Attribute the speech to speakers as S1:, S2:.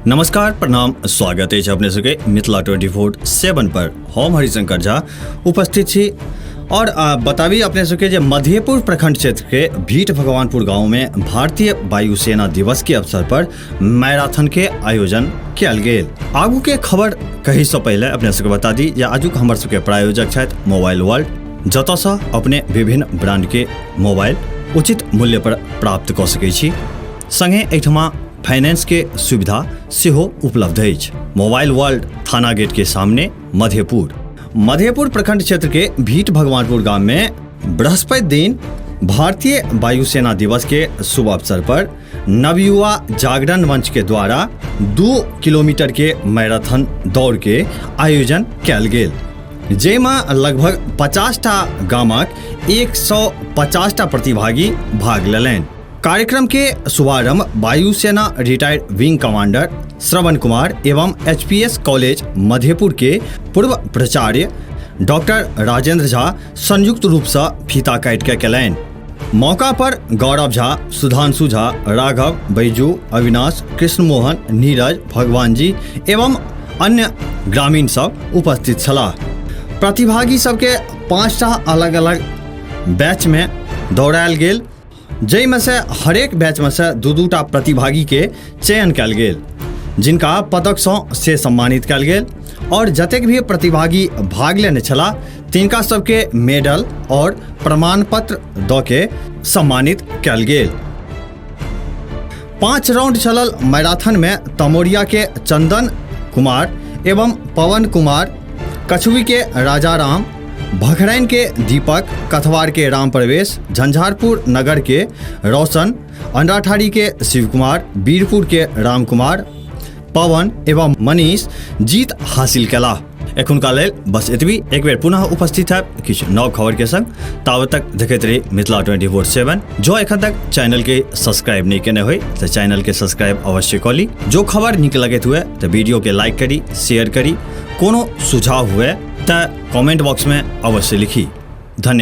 S1: नमस्कार, प्रणाम, स्वागत अछि अपने सबके मिथिला 24/7 पर। हम हरिशंकर झा उपस्थित छी और बताबी अपने सबके जे मधेपुर प्रखंड क्षेत्र के भीठ भगवानपुर गांव में भारतीय वायुसेना दिवस के अवसर पर मैराथन के आयोजन कयल गेल। आगू के खबर कही से पहले अपने सबके बता दी जे आजुक हमर सबके प्रायोजक छथि मोबाइल वर्ल्ड, जतऽसँ अपने विभिन्न ब्रांड के मोबाइल उचित मूल्य पर प्राप्त कऽ सकै छी। संगे एहिठमा फाइनेंस के सुविधा सेहो उपलब्ध अछि। मोबाइल वर्ल्ड, थाना गेट के सामने, मधेपुर। मधेपुर प्रखंड क्षेत्र के भीठ भगवानपुर गांव में बृहस्पति दिन भारतीय वायुसेना दिवस के शुभ अवसर पर नवयुवा जागरण मंच के द्वारा 2 किलोमीटर के मैराथन दौड़ के आयोजन कयल गेल, जाहिमे लगभग 50टा गामक 150टा प्रतिभागी भाग लेलनि। कार्यक्रम के शुभारंभ वायुसेना retired wing commander Shravan Kumar एवं एचपीएस कॉलेज मधेपुर के पूर्व प्राचार्य डॉक्टर राजेंद्र झा संयुक्त रूप से फीता काटि के केलनि। मौका पर गौरव झा, सुधांशु झा, राघव, बैजू, अविनाश, कृष्ण मोहन, नीरज, भगवान जी एवं अन्य ग्रामीण सब उपस्थित छलाह। प्रतिभागी सबके 5टा अलग अलग बैच में दौड़ायल गेल, जाहिमे से हरेक बैचमे से 2-2टा प्रतिभागीके चयन कयल गेल, जिनका पदकसँ से सम्मानित कयल गेल और जतेक भी प्रतिभागी भाग लेने छलाह तिनका सबके मेडल और प्रमाण पत्र दऽ के सम्मानित कयल गेल। 5 राउंड चलल मैराथन में तमोरिया के चंदन कुमार एवं पवन कुमार, कछुई के राजा राम, भखरैन के दीपक, कथवार के राम प्रवेश, झंझारपुर नगर के रोशन, अंडाठारी के शिव कुमार, वीरपुर के राम कुमार, पवन एवं मनीष जीत हासिल कला। एखुनका लेल बस एतबी। एक बेर पुनः उपस्थित है किछु नव खबर के संग। तावत तक देखैत रही मिथिला 24/7। जो एखन तक चैनल के सब्सक्राइब नहीं केने होय तो चैनल के सब्सक्राइब अवश्य कऽ ली। जो खबर नीक लगैत हुए तो वीडियो के लाइक करी, शेयर करी। कोनो सुझाव हुए तो कमेंट बॉक्स में अवश्य लिखी। धन्यवाद।